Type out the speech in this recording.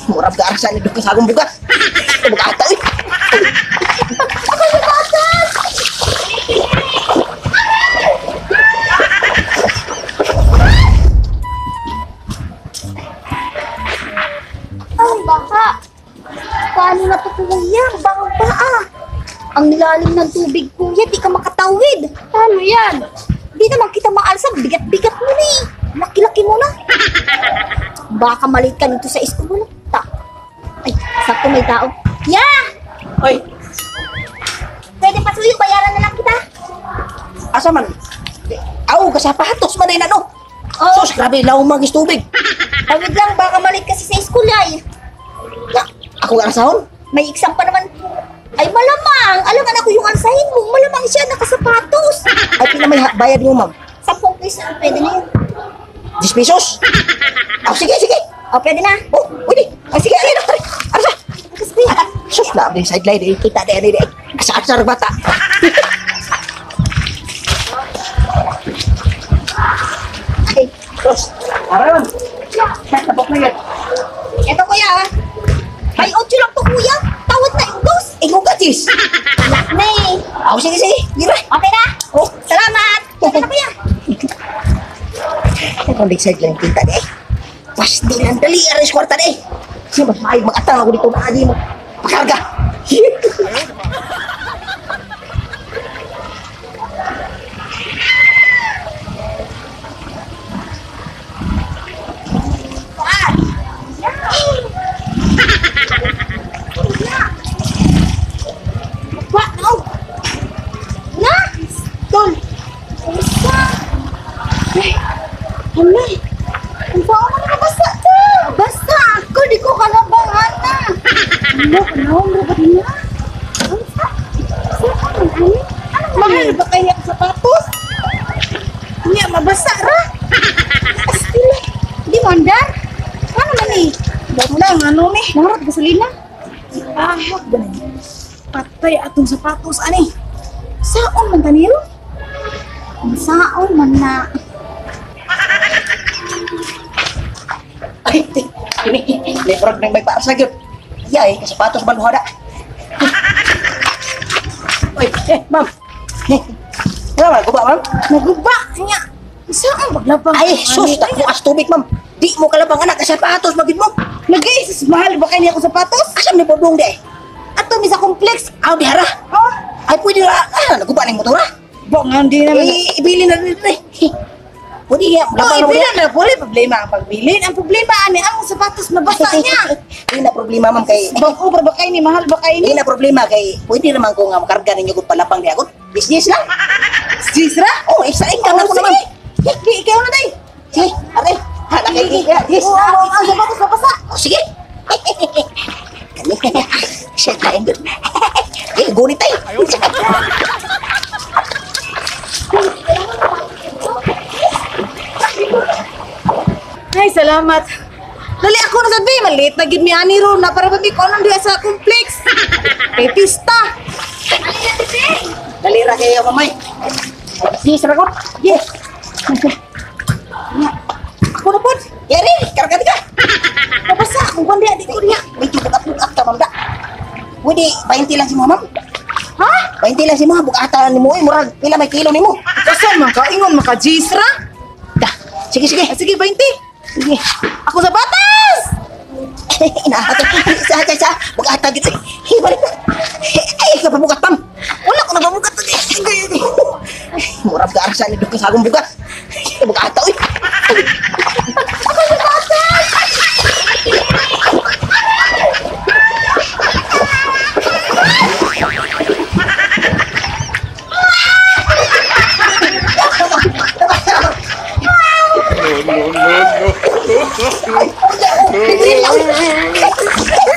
Murag ka arsa ni dugtong sa akong bugas. Bugata uy. Ako sapatos! Ang baka. Paano na to, kuya? Baka ah. Ang lalim ng tubig, kuya. Di ka makatawid. Paano yan? Di naman kita maalsa. Bigat-bigat mo na eh. Laki-laki mo na. Baka malit ka nito sa school. Ta. Ay, sakto may tao. Ya! Oy, Pwede pa suyo, bayaran na lang kita. asa man? Aw, kasapatos man din ano. Oo. Sus, grabe law magis tubig. Tawid lang, baka malit kasi sa school ay. Ya, ako nga sahon. May exam pa naman. Ay, malamang! Alam ka na ako yung alsahin mo. Malamang siya, nakasapatos. Ay pila may bayad mo, ma'am? 10 piso, pwede na yun. 10 pesos. Aw, sige, sige. O, pwede na. Oh, pwede. Ay, sige, alin na. Arsa. Kasi, Sus, grabe sideline eh. Kita di ani di. Asa asa bata. Ay, Sus, ara ma'am. Tapok na yan. eto kuya. Ah. May 8 lang to kuya. Tawad na yung dos. Ingon ka, sis. Anak na eh. Aw, sige, sige. Gira. Okay na? Oh, Salamat. Okay na kuya. Ito ang sideline kita di. Pasti lang dali aris kwarta di. Siya mas maayo mag-atang ako dito na adi mo. Pakarga. Wa, no. Na! Tol. Usa. Ay, hala. Ang bao mo na basa to. Basa ako, di ko kalabang ana. Ano, ano, ano ba niya? Unsa? Sa ano, ani? Ano Mahal ba kaya ang sapatos? Nya, mabasa ra. Astila. Di mo andar? Ano man eh? Lang, ano ni? Nangarot gasolina? Ah, ganun. Patay atong sapatos, ani. Saon man taniro? Saon man na. Ay, ini, leprog nang may para sa gyud. Iya eh, kasapatos man duha da. Oy, eh, ma'am. Eh, wala man, guba, ma'am. Naguba nya. Saon paglabang? Ay, sus, dako as tubig, ma'am. Di mo kalabang anak, kasapatos magid mo. Nag-iisis, mahal ba kaya akong sapatos? Asam ni bodong di? Ato mi sa complex. Aw, di hara. Oh, Ay, pwede ra. Ah, naguba na yung motor, ah. bo nga hindi naman. Eh, ibili na rin eh. Pwede ya, Oh, labang na mo ibili na wala problema ang pagbilin. Ang problema ani ang sapatos mabasa niya. Hindi na problema, ma'am, kay Bang obra ba kay ni mahal ba kay Hindi ni? na problema kay pwede naman ko nga makarga ninyo kung palapang di ako. Business lang. Sisra? Oh, extra income na Oh, ko naman. sige. Di ikaw na day. Sige, aray. Hala kay yes. Oh, ang sapatos mabasa. Oh, sige. Kani. Shit, lain dun. Eh, gunit tayo. Ay, salamat. Dali ako na sabi, maliit na gid mi ani ron na para ba mi konon diha sa complex. Kay pista. Dali ra kayo, mamay. Business ra ko. Yes. Ako na pod. Yari, karga ka. Mabasa akong kuan diha di ko diha. Medyo bugat-bugat ka, ma'am da. Pwede, 20 lang si mo, ma'am. Ha? 20 lang si mo, bugatan ni mo. Eh, murag, pila may kilo ni mo. Asa man ka ingon maka Gisra? Da, sige, sige. Ah, sige 20. Sige. Ako sa batas. Inahatag. Isa, isa, isa. Bugatan gid. Eh, balik na. Ay, kapabugat, ma'am. Wala ko nababugat. Murag ka arsa ni dugtong sa akong bugas. Bugata, uy. No, no, no, no. Ay,